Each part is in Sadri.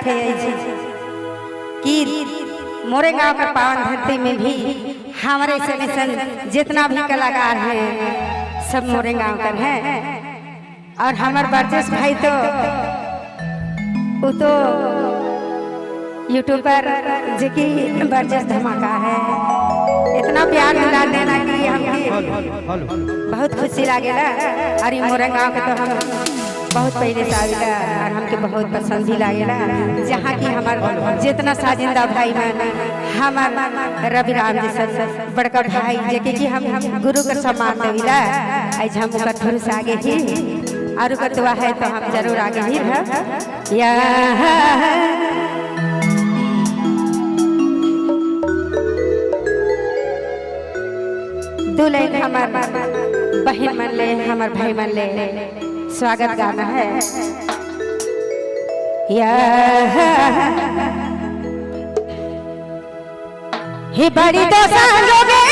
लागत है कि मोरे गांव का पावन धरती में भी हमारे संग जितना भी कलाकार हैं सब मोरे गांव कर हैं। और हमारे बरजेश भाई तो वो तो यूट्यूबर जो कि बरजेश धमाका है, इतना प्यार मिला देना कि हमके बहुत खुशी लागेला। और मोरे गांव के तो हम बहुत पहले से आवेला और हमके बहुत पसंद भी लागेला। जहाँ की हमार जितना साजिंदा भाई मन, हमार रवि राम जी सब बड़का भाई जेके कि हम गुरु का सम्मान देविला, आज हम ओकर थोड़ी से आगे ही और ओकर दुआ है तो हम जरूर आगे ही रह। या दो लाइन हमार बहन मन ले, हमार भाई मन ले स्वागत गाना है। या ही बड़ी तो संजोगे,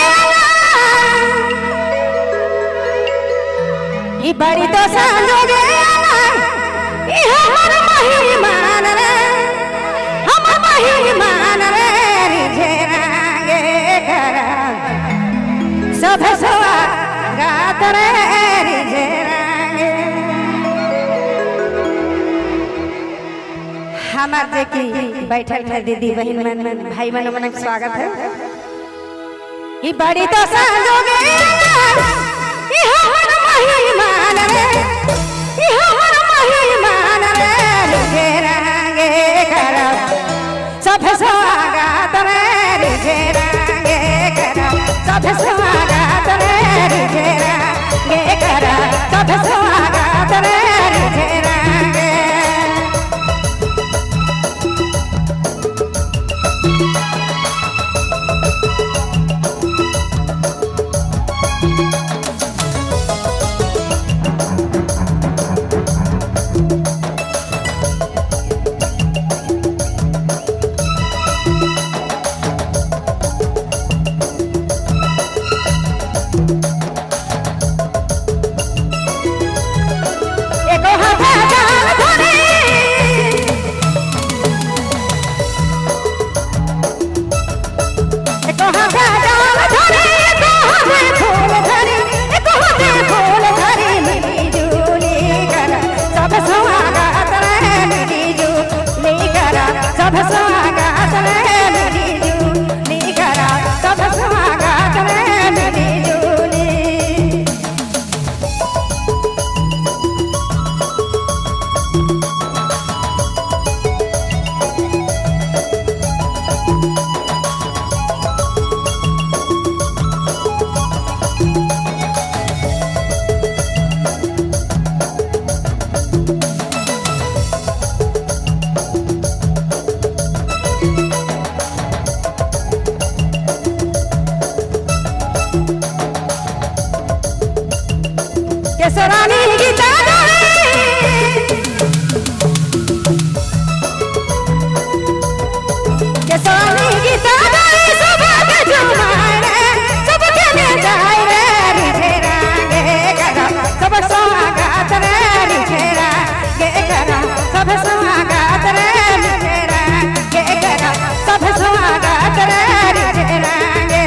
ही बड़ी तो संजोगे, ई हमर महिमान रे, हमर महिमान रे, रिझेरांगे करा सब स्वागत रे, रिझेरांगे। हमार जे की बैठल है दीदी बहन मन भाई मन मन स्वागत है। ई बड़ी तो संजोगे, ई हमर महिमान रे, ई हमर महिमान रे, रिझेरांगे करा सब स्वागत रे, रिझेरांगे करा सब स्वागत रे, रिझेरांगे करा सब स्वागत रे, रिझेरांगे। सब स्वागत रे मिली जुली करा, सब स्वागत रे मिली जुली। केसरानी गीता केसरानी गीता सबके झुमाए रे, सबके ले जाए रे, रिझेरांगे करा सब स्वागत रे, रिझेरांगे करा सब स्वागत रे, रिझेरांगे करा सब स्वागत रे, रिझेरांगे।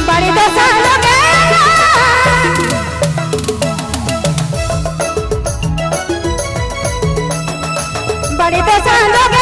बड़ी तो संजोगे, बड़ी तो संजोगे।